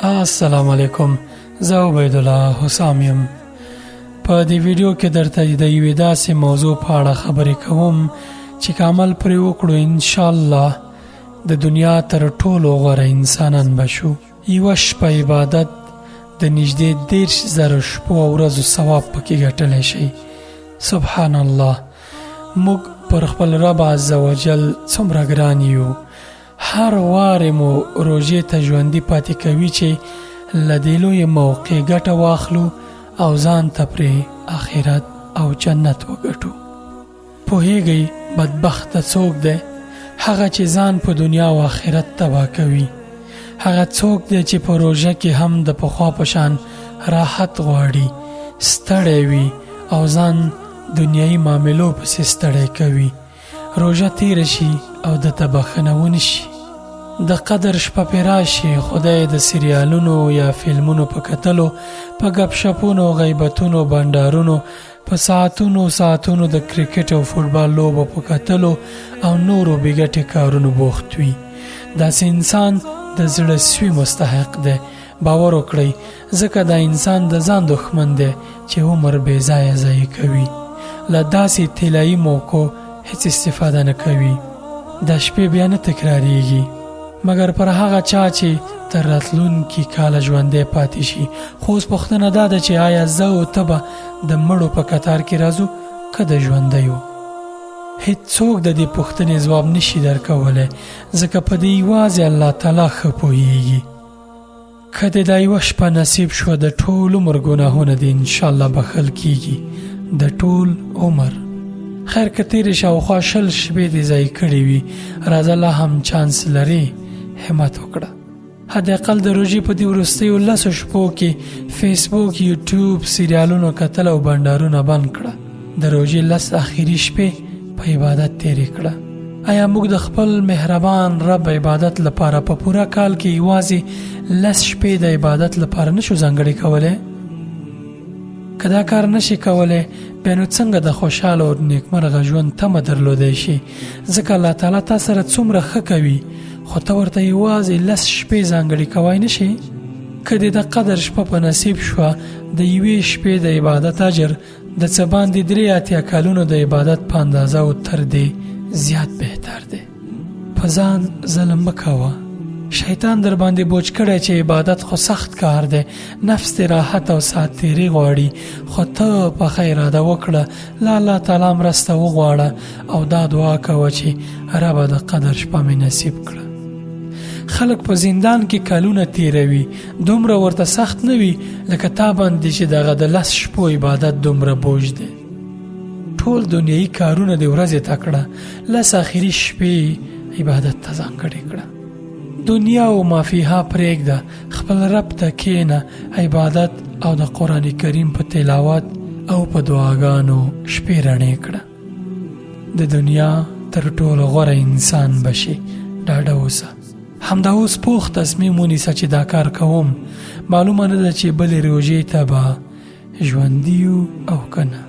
السلام علیکم، زه عبیدالله حسام یم. په دې ویډیو کې درته د یوې داسې موضوع په اړه خبرې کوم چې که عمل پرې وکړو، ان شاء الله د دنیا تر ټولو غوره انسانان به شو. یوه شپه عبادت د نږدې 30,000 شپو او ورځو ثواب پکې ګټلی شئ. سبحان الله، موږ پر خپل رب عز وجل څومره ګران یو. هر وار مو روژې ته ژوندي پاتې کوي چې له دې لویې موقع ګټه واخلو او ځان ته پرې آخرت او جنت وګټو. پوهیږئ بدبخته څوک دی؟ هغه چې ځان په دنیا او آخرت تباه کوي. هغه څوک دی چې په روژه کې هم د پخوا په شان راحت غواړي، ستړی وي او ځان دنیایي معاملو پسې ستړی کوي. روژه تیره شي او ده ته بښنه ونه شي. د قدر شپه پرې راشي، خو دی د سریالونو یا فلمونو په کتلو، په ګپ شپونو، غیبتونو، بنډارونو، په ساعتونو ساعتونو د کرکټ او فوټبال لوبو په کتلو او نورو بې ګټې کارونو بوخت وي. داسې انسان د زړه سوي مستحق دی، باور وکړئ، ځکه دا انسان د ځان دښمن دی چې عمر بې ځایه ضایع کوي، له داسې طلایي موقعو هیڅ استفاده نه کوي. دا شپې بیا نه تکراریږي، مګر پر هغه چا چې تر راتلونکي کاله ژوندی پاتې شي. خو اوس پوښتنه دا ده چې آیا زه او ته به د مړو په کتار کې راځو که د ژوندیو؟ هیڅوک د دې پوښتنې ځواب نشي درکولی، ځکه په دې یوازې الله تعالی ښه پوهیږي. که دې دا یوه شپه نصیب شوه، د ټول عمر ګناهونه دې انشاءالله بخښل کیږي، د ټول عمر. خیر، که تېرې شاوخوا 20 شپې دې ضایع کړې وي، راځه، لا هم چانس لرې، همت وکړه. حد اقل د روژې په دې وروستیو 10 شپو کې فیسبوک، یوټیوب، سریالونو کتل او بنډارونه بند کړه. د روژې 10 اخري شپې په عبادت تېرې کړه. آیا موږ د خپل مهربان رب عبادت لپاره په پوره کال کې یوازې 10 شپې د عبادت لپاره نشو ځانګړې کولی؟ که دا کار نشي کولی، بیا نو څنګه د خوشحاله او نیکمرغه ژوند تمه درلودی شي؟ ځکه الله تعالی تا سره څومره ښه کوي، خو ته ورته یوازې 10 شپې ځانګړې کوای نشي. که دې د قدر شپه په نصیب شوه، د یوې شپې د عبادت اجر د څه باندې 83 کالونو د عبادت په اندازه او تر دې زیات بهتر دی. په ځان ظلم مه کوه. شیطان در باندې بوج کړی چې عبادت خو سخت کار دی، نفس دې راحت او ساعت تیری غواړي. خو ته پخه اراده وکړه، له الله تعالی مرسته وغواړه او دا دعا کوه چې ربه، د قدر شپه مې نصیب کړه. خلک په زندان کې کلونه تیروي، دومره ورته سخت نه وي لکه تا باندې چې دغه د 10 شپو عبادت دومره بوج دی. ټول دنیایي کارونه د ورځې ته کړه، 10 اخري شپې عبادت ته ځانګړې کړه. دنیا او مافیها پرېږده، خپل رب ته کښېنه، عبادت او د قرآن کریم په تلاوت او په دعاګانو شپې رڼې کړه. د دنیا تر ټولو غوره انسان به شې، ډاډه اوسه. همدا اوس پوخ تصمیم ونیسه چې دا کار کوم. معلومه نه ده چې بلې روژې ته به ژوندي یو او که نه.